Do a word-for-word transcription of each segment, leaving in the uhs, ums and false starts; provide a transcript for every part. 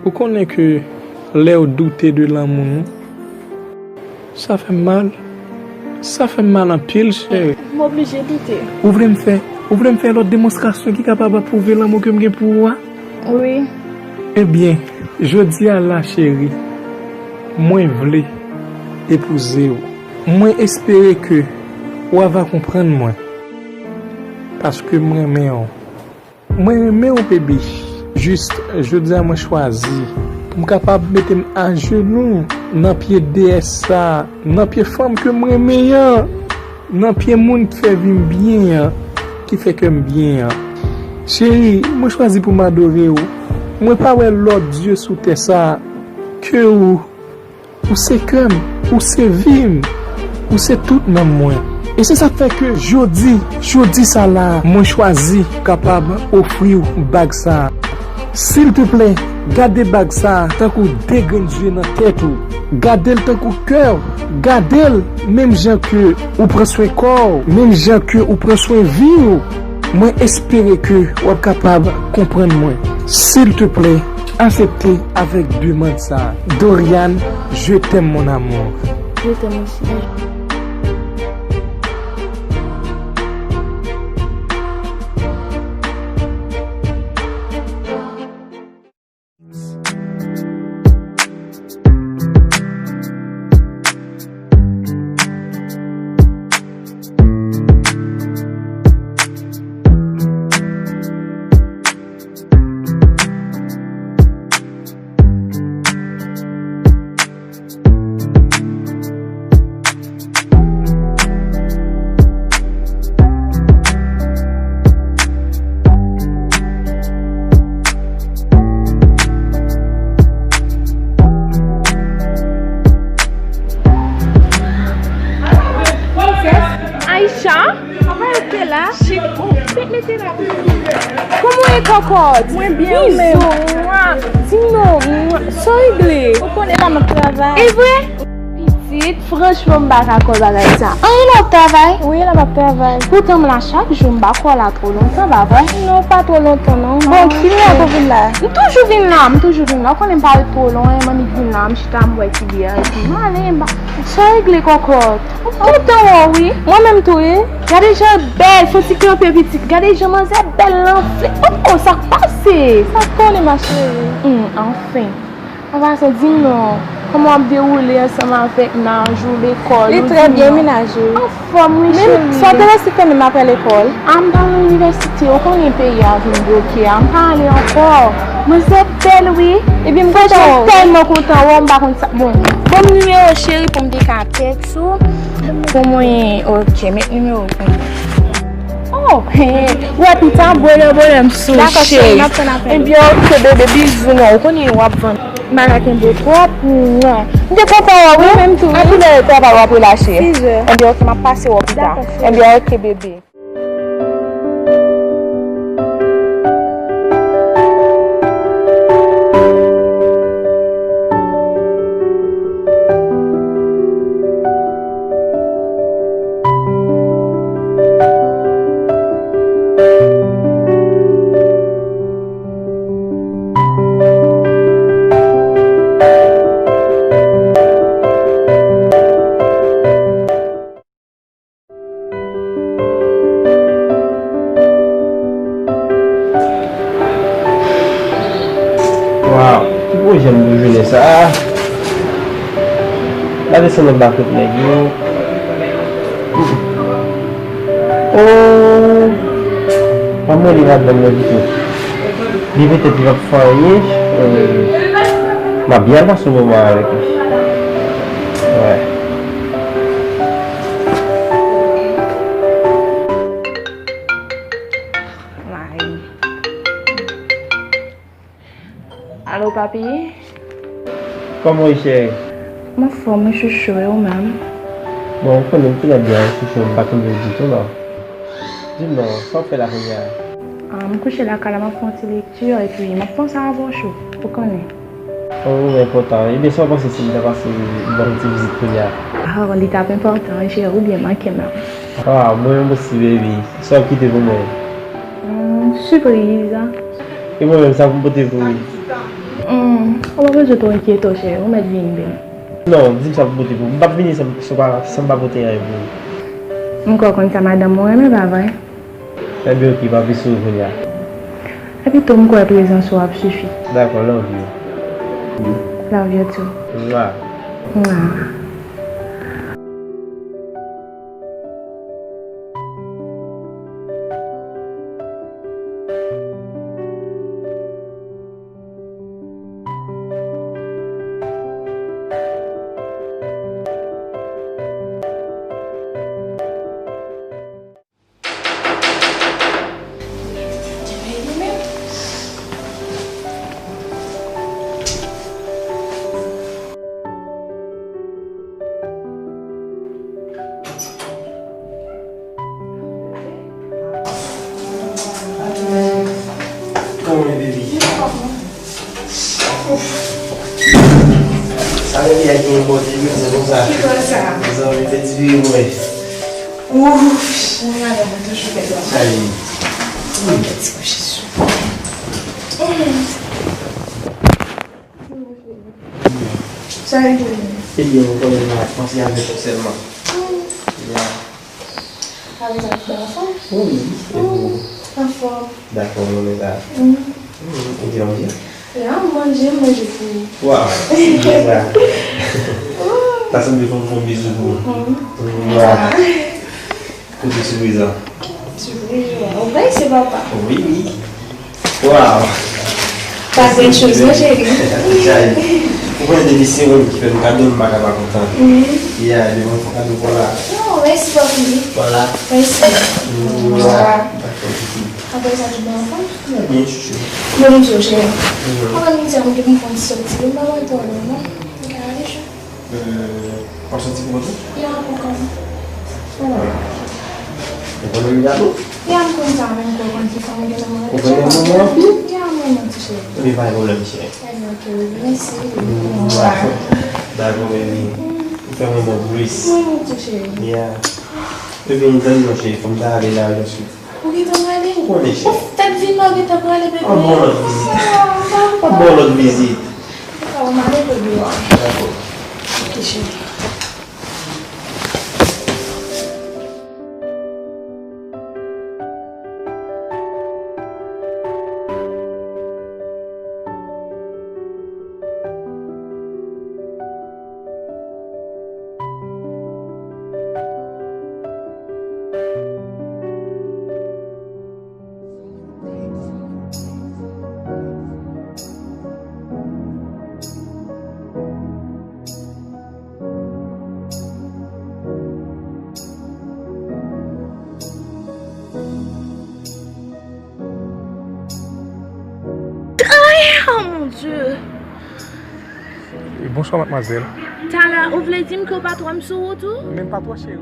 Ou konnen ke lè w doute de lanmou nou, sa fè m mal. Sa fè m mal anpil, cheri. M oblije doute. Ou vle m fè, ou vle m fè lòt demonstrasyon ki kapab apwouve lanmou ke m gen pou ou a? Wi. Ebyen, jodi a la, cheri, mwen vle epouze w. Mwen espere ke w ava konprann mwen. Paske m renmen w. Mwen renmen w, baby. Jis, jodi a mwen chwazi pou m kapab mete m ajenou nan pye deyès sa, nan pye fanm ke m renmen an, nan pye moun ki fè vi m byen an, ki fè kè m byen an. Cheri, mwen chwazi pou m adore w. Mwen pa wè lòt dye sou tè sa ke ou. Ou se kè m, ou se vi m, ou se tout nanm mwen. E se sa k fè ke jodi, jodi sa la, mwen chwazi kapab ofri w bag sa. Silteplè, gade bag sa tankou de grenn zye nan tèt ou. Gade l tankou kè w. Gade l menm jan ke ou pran swen kò w, menm jan ke ou pran swen vi w. Mwen espere ke w ap kapab konprann mwen. Silteplè, aksepte avèk demann sa. Dorian, je t'aime, mon amour. Je t'aime aussi. Aisha? Papa yo te la. Chit, oh, mete la pou mwen. Kòman w ye, kòkòt? Mwen byen, ou menm? Bizou, mwa. Di m non, mwa. Sa w regle? Ou konnen la m ap travay. E vre? Pitit, franchman, m pa ka kwè bagay sa. Anyen la w ap travay? Wi, la m ap travay. Poutan m la chak jou, m pa kwè w la twò lontan, pa vre? Non, pa twò lontan, non. Bon, kilè w vin la? M toujou vin la, m toujou vin la. Ou konnen m pa ret twò lwen, m annik vin la, m chita, m bwè ti byè, epi m ale, m pa. Sa w regle, kòkòt? M kontan wè w, wi. Mwen menm tou, wi. Gade jan w bèl, fè ti kanpe pitit. Gade jan manzè bèl lan fle. Oh, oh, sa k pase? Sa k konnen, ma chérie? Hmm, anfen. An pasan, di m non, kòman w ap dewoule ansanm avèk naj ou, lekòl ou? Li trè byen, menaj ou. Anfòm, wi, cheri. Sa w te resi konnen m apre lekòl? A, m pa nan inivèsite, ou konnen peyi a vin bloke a, m pa ale ankò. Manzè bèl, wi. Epi m kontan wè w. Franchman, m tèlman kontan wè w, m pa konn sa. Bon, ban m nimewo w, cheri, pou m te ka tèks ou. Pou mwen, ok, met nimewo w pou mwen. Oh, wè pita, bwele, bwele, m sou cheri. Dakò, cheri, m ap tann apèl ou. Ebyen, ok, bebe, bizou, non, ou konnen w ap vann. M pa ka kenbe w twòp. Mwen. M te kontan wè w, wi. Mwen menm tou, wi. Anpil lè travay w ap relache. Sizè. Ebyen, ok, m ap pase wè w pita. Dakò, cheri. Ebyen, ok, bebe. Waw, ki gwo jèm pou jounen sa a. Gade se nan bakèt nèg yo. Oh, pa mwen li ladan mwen ditou. Li petèt li p ap fè anyen, euh, m ap byen pase yon moman avèk li. Wè. Alo, papi? Kòman w ye, cheri? M anfòm, wi, chouchou, e ou menm? Bon, ou konnen m trè byen, wi, chouchou, m pa twouve w ditou, non. Di m non, sa w ap fè la kounye a? Ah, m kouche lakay la, m ap fè yon ti lekti, epi m ap panse avè w, chou, ou konnen. Oh, enpòtan. Ebyen, sa w panse si m ta pase ban w yon ti vizit kounye a? Ah, li t ap enpòtan, wi, cheri, ou byen manke m la. Ah, mwen menm osi, baby. Sa w ap kite pou mwen? Hmm, sipriz. E mwen menm, sa pou m pote pou ou? Hmm, ou pa bezwen twò enkyete w, cheri, ou mèt vini, baby. Non, di m sa pou pote pou ou. M p ap vini san, san pa, san m pa pote anyen pou ou. M kwè w konn sa madanm mwen renmen, pa vre? Ebyen, oke, pa vle sou kounye a. Epi tou, m kwè prezans ou ap sifi. Dakò, love you. Love you too. Mwa. Mwa. Kòman, baby? Sa vle di a gen yon bò de mil konsa. Ki bò sa? Zanmi te di mwen. Ouf, mwen madanm mwen toujou fè sa. Ay. Mwen fè ti kouche sou. Sa e pou ou? Ebyen, ou konnen m ap panse avèk ou sèlman. Ya. Avèk sa, tout anfòm? Wi, e pou ou? Anfòm. Dakò, mwen menm la. Mm. Mm, ou te manje? Ya, m manje, m manje pou ou. Waw, se byen sa. Sa sanble fè m fè yon bizou pou ou. Mm. Waw. Kote sipriz lan? Sipriz ou a? Ou bay se papa. Wi, wi. Waw. Pa grenn choz non, cheri. Chay. Ou konnen depi se ou menm ki fè m kado, m pa ka pa kontan. Wi. Ya, depi m fè kado pou la. Non, mèsi papi. Vwala. Mèsi. Mwa. Dakò, pitit. Apre sa, tout bon anfòm? Byen, chouchou. Bon, m di w, cheri. Mhm. Avan midi a, m gen pou m fè yon ti soti. M pa wè twò lwen, non. M ka ale, chou. Euh, w ap soti pou kont ou? Ya, pou kont mwen. Ah. Ou konn vin gade? Ya, m konn sa, men m kwè w konn ki fanm ou gen nan mwen. Ou konn gen nan mwen anpil? Ya, mwen, mwen, ti cheri. Ebyen, pa gen pwoblèm, cheri. Ebyen, ok, baby, mèsi. Mm, dakò. Dakò, baby. Mm. Ou fè mwen bon plis. Mwen, mwen, ti cheri. Ya. Ebyen, tande non, cheri, fò m ta ale la, jis. Ou gentan prale? Ou konnen, cheri. Ou fèk vin la, ou gentan prale, bebe. An bon lòt vizit. Ah, dakò. An bon lòt vizit. Dakò, m ale pou dou a. Dakò. Ok, cheri. Ay, oh mon Dieu! Bonswa, madmwazèl. Talè, ou vle di m ke w pa twò m sou wout ou? Men m pa twò, cheri.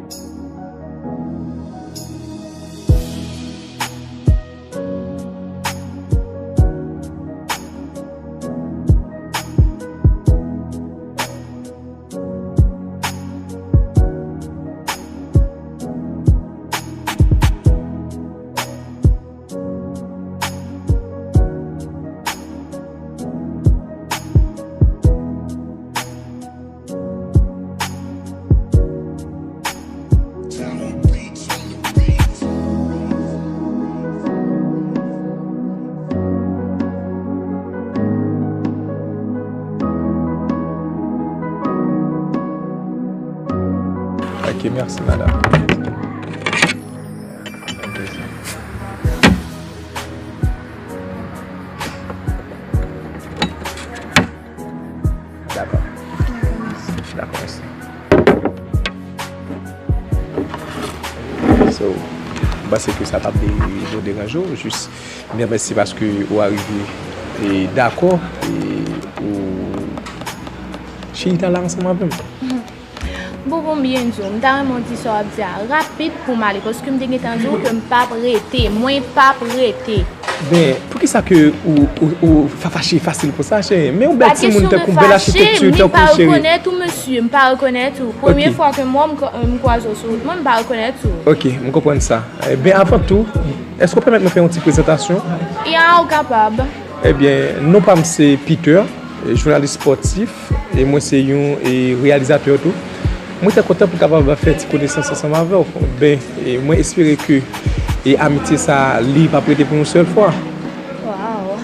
Ok, mèsi, madam. Dakò. Dakò, mèsi. So, m panse ke sa p ap de-, deranje w, jis, m byen mèsi paske ou arive, e, dakò, e, ou chita la ansanm avè m. Bon, bon, m byen di w, m ta renmen w di sa w ap di a rapid pou m ale, paske m te gentan di w ke m p ap rete, mwen p ap rete. Ben, poukisa ke ou, ou, ou fa-, fache fasil konsa, cheri? Men yon bèl timoun tankou, bèl achitekti tankou, cheri. M pa rekonèt ou, mesye, m pa rekonèt ou. Premye fwa ke m wè w, m k-, m kwaze w sou wout mwen, m pa rekonèt ou. Ok, m konprann sa. Eh ben, avan tou, èske w pèmèt mwen fè yon ti prezantasyon? Ya, ou kapab. Ebyen, non pa m se Peter, jounalis spòtif, e mwen se yon e reyalizatè tou. Mwen trè kontan pou kapab fè ti konesans ansanm avè w. Ben, e mwen espere ke e amitye sa li p ap rete pou yon sèl fwa. Wow!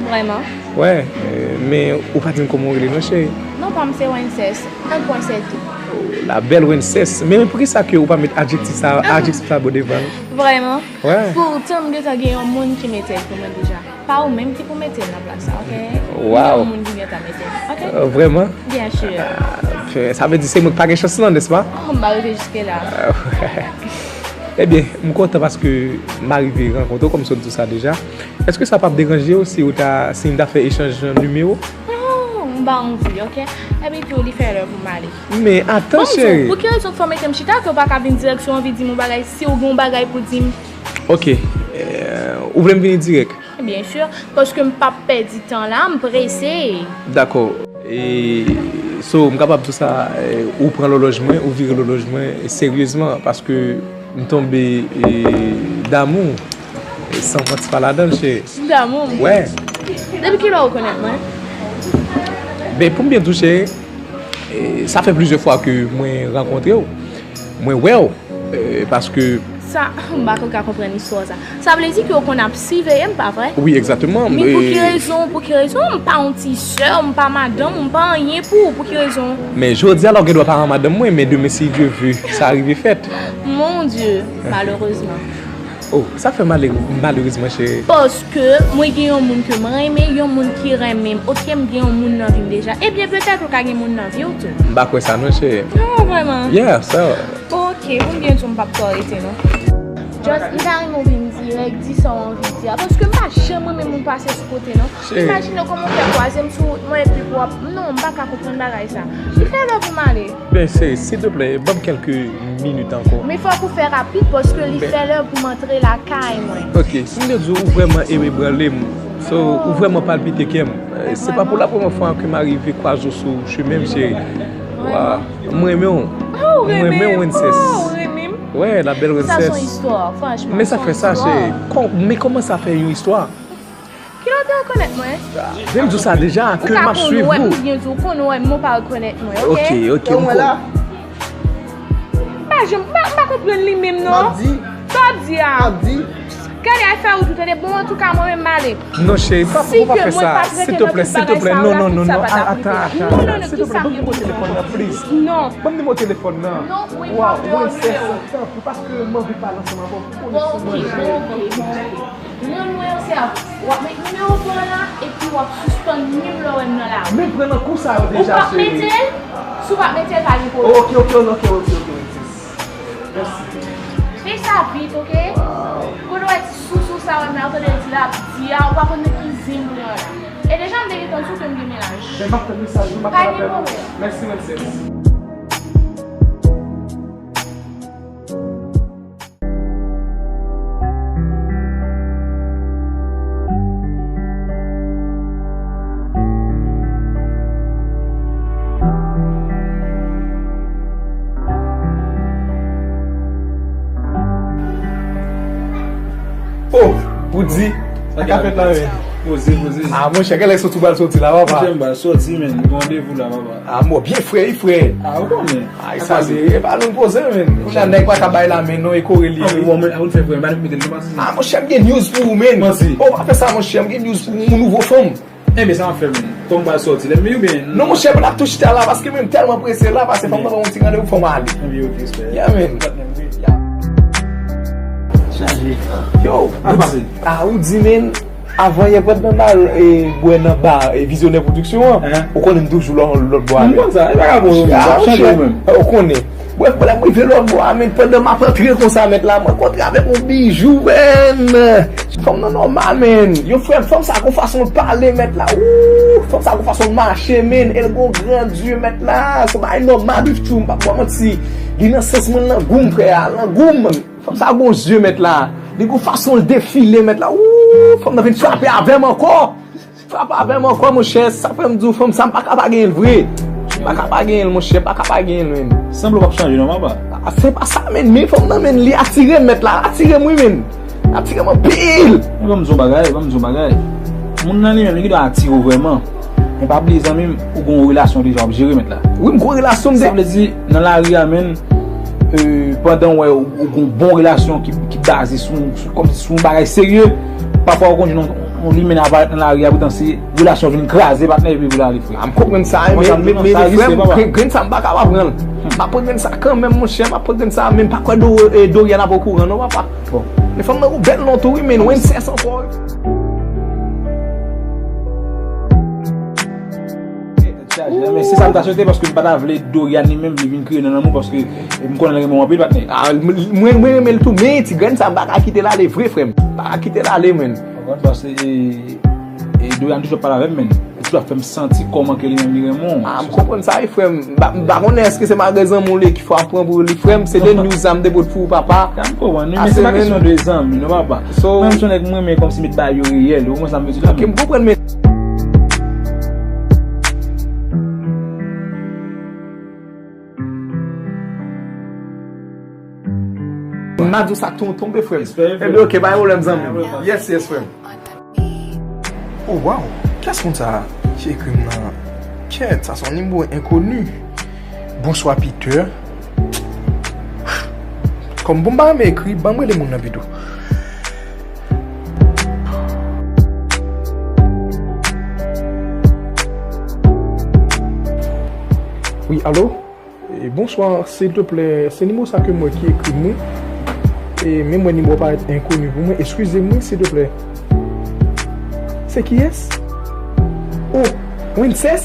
Vrèman? Wè, e, men ou pa di m kòman w rele non cheri. Non pa m se Wences, un point sept. La belle Wences. Men poukisa ke ou pa met adjektif sa, adjektif sa bò devan l? Vrèman? Wè. Poutan m gentan gen yon moun ki mete l pou mwen deja. Pa ou menm ki pou mete l nan plas sa, ok? Wow. Yon moun ki gentan mete l, ok? Euh, Vrèman? Byen si. Sa vle di se mwen ki pa gen chans lan, nèspa? Oh, m pa rive jiske la. Ebyen, m kontan paske m arive rankontre w, kòm sot di sa deja. Èske sa p ap deranje w si w ta, si m ta fè echanj nimewo? Non, m pa anvi, ok? Epi tou, li fè lè pou m ale. Men atan, Bon, m di w, cheri. Pou ki rezon fò mete m chita ke w pa ka vin dirèk si w anvi di m yon bagay, si w gen yon bagay pou di m? Ok, euh, ou vle m vini dirèk? Byen si, paske m p ap pèdi tan la, m prese. Dakò. E, so, m kapab di w sa, e, ou pran lòlòj mwen, ou vire lòlòj mwen seryezman, paske m tonbe e, damou, e, san manti pa ladan l, cheri. Damou. Wè. Depi kilè ou konèt mwen? Ben, pou m byen di w, cheri, e, sa fè plizyè fwa ke mwen rankontre w, mwen wè w, e, paske Sa, m pa ko ka konprann istwa sa. Sa vle di ke w konn ap siveye m, pa vre? Wi, egzakteman. Men pou ki E, rezon, pou ki rezon? M pa yon ti sè w, m pa madanm ou, m pa anyen pou ou, pou ki rezon? Men jodi a la, ou gen dwa pa yon madanm mwen, men demen, si Dye ve, sa rive fèt. Mon Dieu, malerezman. Oh, sa fè male, malerezman, cheri. Paske mwen gen yon moun ke m renmen, yon moun ki renmen m. Ok, m gen yon moun nan vi m deja. Ebyen, petèt ou ka gen moun nan vi w tou. M pa kwè sa non, cheri. Non, vrèman. Yeah, sa. Ok, pou m byen di w, m p ap twò rete non. Just, m ta renmen w vin dirèk, di sa w anvi di a. Paske m pa janm renmen moun pase sou kote non. Cheri. Imajine w kòman w fè kwaze m sou wout mwen epi pou w ap, non, m pa ka konprann bagay sa. Li fè lè pou m ale. Ben, cheri, silteplè, ban m kèlke minit ankò. Men fòk ou fè rapid paske li fè lè pou m antre lakay mwen. Ok, si m te di w, ou vrèman ebranle m. So, ou vrèman palpite kè m. Eh, se pa pou la premyè fwa ke m arive kwaze w sou chemen m, cheri. Waw, m renmen w. Oh, M renmen w, Wences. Oh, renmen m. Wè, la belle Sa se yon Wences. Istwa, franchman. Men sa fè sa, cheri. Kon- Men kòman sa fè yon istwa? Kilè w te rekonèt mwen? Vin di w sa deja, ke m ap swiv Ou konn wè m ou. byen di w konn wè m, mwen pa rekonèt mwen, ok? Ok, ok, m Donk, mwen la, konn. M pa janm, m pa, m pa konprann li menm non. M ap di, Sa w ap di a? M ap di. Gade al fè wout ou tande. Bon, antouka, mwen menm m ale. Non, cheri, pa, Si pa ke fè mwen sa. pa t rete nan Silteplè, tout bagay silteplè. Sa yo Non, la, non, non, tout sa non. pa t ap Atan, rive. atan. Non, non, non, Silteplè, kisa ban m nimewo telefòn nan, please. Non. Ban m nimewo telefòn nan. Non, wi, Waw, pa fè yon Wences, nimewo. tanpri, paske m anvi pale ansanm avè w pou Bon, ok, konesans mwen. bon, ok, bon, ok. Rann mwen yon sèvis. W ap met nimewo pa w la, epi w ap sispann nwi m lè w wè m nan lari. Men pran nan kou sa yo Ou deja, p ap cheri. mete l? Si w p ap mete l, pa gen pwoblèm. Ok, ok, ok, ok, ok, ok. Mèsi. Fè sa vit, ok? Kote w wè ti sousou sa w wè m la, ou tande l di l ap di a, ou pa konn nan ki zen m pran la. E deja m te gentan di w ke m gen mennaj. Men m ap tann mesaj ou, m ap Pa tann gen apèl ou. Pwoblèm. Mèsi, Wences. Oh, ou di, sa ka fèt la, men. Poze, poze. Ah, monchè, genlè sot ou pral soti la, papa. Monchè, m pral soti, men. Gen randevou la, papa. Ah, mwen byen frè, frè. Ah, ou konnen. Ay, sa se, e pa nou poze, men. Kounye a nèg pa ka bay la men, non, e kore li. Ah, bon, men, ou fè frè, m pa mete l nan pase. Ah, monchè, m gen news pou ou, men. Manti. Oh, pa fè sa, monchè, m gen news pou ou, yon nouvo fanm. Enben, sa m ap fè, men. Fò m pral soti. Lè m oubyen. Non, monchè, m ap touche ta la, paske men m tèlman prese la, paske fò m nan yon ti randevou, fò m ale. Enben, ok, respè. Yeah, men. Chaje. Yo, Al pase. Ah, ou di, men, avan yè pwèt nan ba, e, bwè nan ba, e, Vizyonè Pwodiksyon an, ou konnen m toujou lò, lòt bò M avè. konn sa, e pa ka bon, Ah, chanje monchè, ou menm. Ou konnen. Bwè, lè m rive lòt bò a, men, pandan m ap antre konsa, mèt la, mwen kontre avèk yon bijou, men. Fanm nan nòmal, men. Yo, frè m, fanm sa gon fason l pale, mèt la. Ooh, fanm sa gon fason l mache, men. E l gon gran zye, mèt la. Se pa nòmal, bif tchou, m pa ba w manti. Li nan sans mwen, nan gou m, frè a, nan gou m. Fanm sa gon zye, mèt la. Li gon fason l defile, mèt la. Ooh, fanm nan vin frape avè m ankò. Frape avè m ankò, monchè. Sa fè m di w, fanm sa, m pa ka pa genyen l vre. M pa ka pa genyen l, monchè. M pa ka pa genyen l, men. Sanble w p ap chanje non, papa. Ah, se pa sa, men. Men fanm nan, men, li atire m, mèt la. Atire m, wi, men. Atire m anpil. Ban m di w bagay, ban m di w bagay. Moun nan li menm, li gen dwa atire w vrèman. Men pa bliye, zanmi m, ou gen yon relasyon deja w ap jere, mèt la. Wi, m gen yon relasyon, m Sa vle di, nan lari a, menn, euh, pandan w wè ou, ou gen yon bon relasyon ki, ki baze sou, sou, kòmsi sou yon bagay serye, pafwa ou konn jwenn yon, yon limen aparèt nan lari a, poutan se relasyon vin kraze, patnè, epi pou l ale, frè. Ah, m konprann sa, men, men, men, men, frè m, grenn, grenn sa, m pa ka pa pran l. M ap pran grenn sa kanmenm, monchè, m ap pran grenn sa, men m pa kwè Do-, eh, Dorian ap okouran, non, papa. Bon. Men fanm nan gon bèl non tou, wi, men Wences ankò, wi. Men se sa m ta swete, paske m pa ta vle Dorian li menm li vin kriye nan lanmou, paske m konnen l renmen w anpil, patnè. Ah, mwen, mwen renmen l tou, men ti grenn sa, m pa ka kite l ale vre, frè m. M pa ka kite l ale, menn. Ou konprann, paske, e, e Dorian toujou ap pale avè m, menn. Li toujou ap fè m santi kòman ke li menm li renmen w. Ah, m konprann sa, wi, frè m. M pa, m pa konnen èske se malgre zanmi w li ki fè w ap pran pou li, frè m. Se de news sa m te pot pou ou, papa. M konprann, men se pa kesyon de zanmi, non, papa. So, mwen, m se yon nèg mwen, men kòmsi met bagay yo reyèl, ou konprann sa m vle di la, ok, men m konprann, men m a di w sa tonbe, frè m. Respè, frè m. Ebyen, ok, pa gen pwoblèm, zanmi m. Yes, yes, frè m. Oh, wow! Kiyès moun sa a ki ekri m nan? Kèt, sa se yon nimewo enkoni. Bonswa, Peter. Kòm bon, m pa renmen ekri, ban m rele moun nan pito. Wi, alo? E, bonswa, silteplè, se nimewo sa ke m wè ki ekri m, wi. E, men m wè nimewo parèt enkoni pou mwen. Eskize m, wi, silteplè. Se kiyès? Oh, Wences?